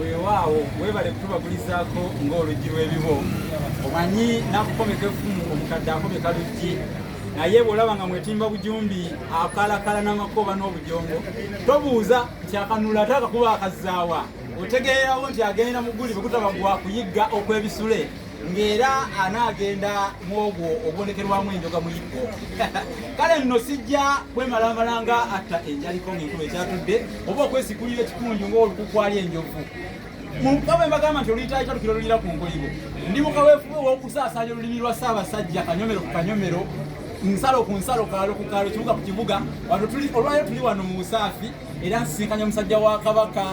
Weewaawo, weebale kutubagulizaako ng'oluggi lw'ebibo. Omanyi nakukomeka effumu, omukadde akomeka luggi, naye bw'olaba nga mwetimba bujumbi akalakala n'amakoba n'obujongo, tobuuza nti akanula ate akakuba akazzaawa. Otegeerawo nti agenda mu guli bwe gutaba gwa kuyigga okw'ebisule, ng'era anaagenda mu ogwo ogwonekerwamu enjoga mu yiggo. Kale nno sijja kwemalamala nga atta enjaliko ng'enkuba ekyatudde, oba okwesikulira ekikunju ng'olukukwali enjovu. Nga bwe mbagamba nti oluyitaayita lukira olulira ku nkoligo, ndi mu kaweefube ow'okusaasaanya olulimi lwa Ssaabasajja, kanyomero ku kanyomero, nsalo ku nsalo, kaalo ku kaalo, kibuga ku kibuga. Wano tuli olwayo, tuli wano mu Busaafi, era nsisinkanye omusajja wa Kabaka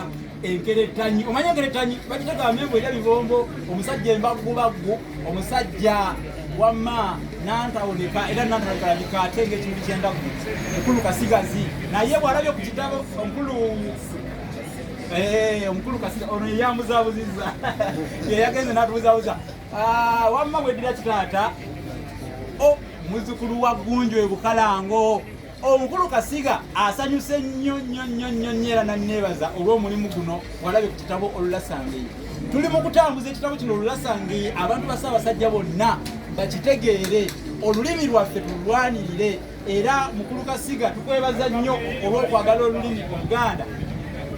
enkerettanyi. Omanyi enkerettanyi bagitega amenvu erya bibombo, omusajja embaggubaggu, omusajja wamma nantawoneka era nantawoneka ate ng'ekintu ky'endagu, Mukulu Kasigazi. Naye bw'alabye ku kitabo omukulu, omukulu Kasiga ono yeyambuzabuzizza, yeyagenze n'atubuzabuza. Ah, wamma bweddira kitaata, o muzzukulu wa Gunju e Bukalango, omukulu Kasiga asanyuse nnyo nnyo nnyo nnyo nnyo era nanneebaza olw'omulimu guno. Walabe ku kitabo Olulasangeye, tuli mu kutambuza ekitabo kino Olulasangeye, abantu ba Ssaabasajja bonna bakitegeere, olulimi lwaffe tulwanirire. Era mukulu Kasiga, tukwebaza nnyo olw'okwagala olulimi Oluganda.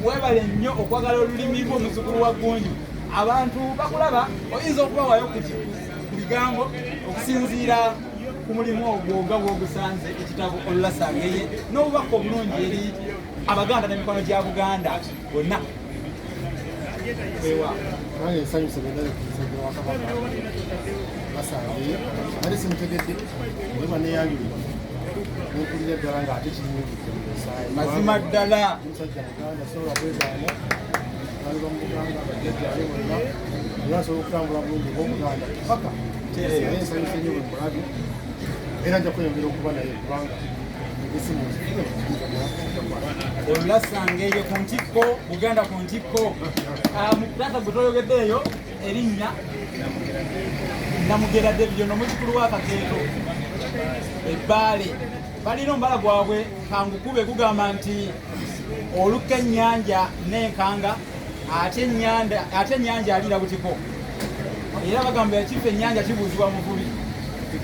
Webale nnyo okwagala olulimi lwo, omuzzukulu wa Gunju. Abantu bakulaba, oyinza okubawayo ku bigambo okusinziira ku mulimu ogwo nga bwogusanze ekitabo Olulasangeye n'obubaka obulungi eri Abaganda n'emikono gya Buganda bonna? Nange nsanyuse bwendabe ku musajja wa Kabaka Basangeye. Ate simutegedde, naye bwaneyanjulira nempulira ddala ng'ate kinyingidde mu musaayi. Mazima ddala. Omusajja Muganda, sobola kwegaana, baliba mu Buganda, bajjajjange bonna, era nsobola okutambula bulungi ng'Omuganda paka. Naye nsanyuse nnyo bwe mulabye, era nja kweyongera okuba naye kubanga Olulasangeye ku ntikko, Buganda ku ntikko. Ah, taata gwe toyogeddeeyo erinnya. Namugera David, ono muzzukulu wa Kakeeto Ebbaale. Balina omubala gwabwe kangukube gugamba nti olukka ennyanja n'enkanga, ate ennyanja aliira butiko. Era bagamba ekifa ennyanja kibuuzibwa muvubi.